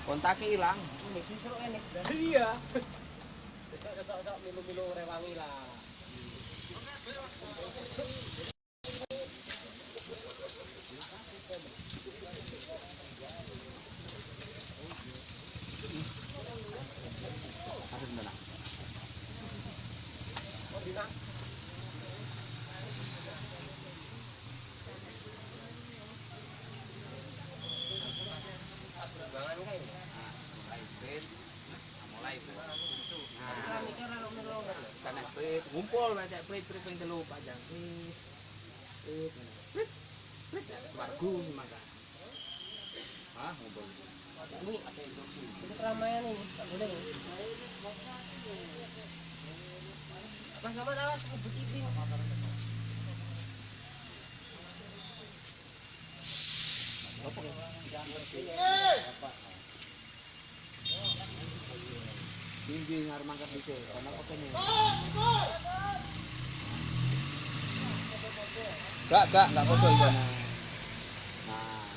Kontaknya hilang. Iya. Besok-besok milu-milu rewangi lah. Ngumpul baca prit prit ping telu panjang prit prit prit prit wargu maka ah ngumpul ini ada instruksi ini keramaian ini tak boleh ini mas sama awas ngebut ibing apa tinggi ngarep mangkat dhisik ana apa kene. Gak foto iki. Nah.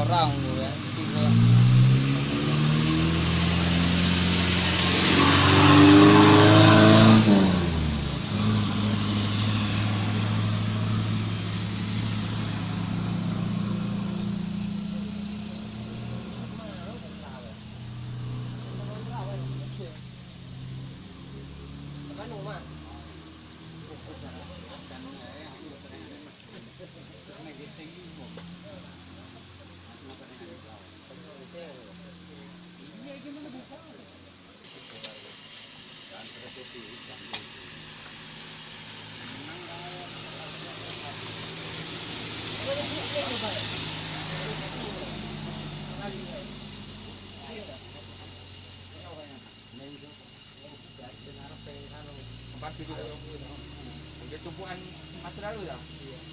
Orang ya. Mungkin tumpuan material ya. Iya.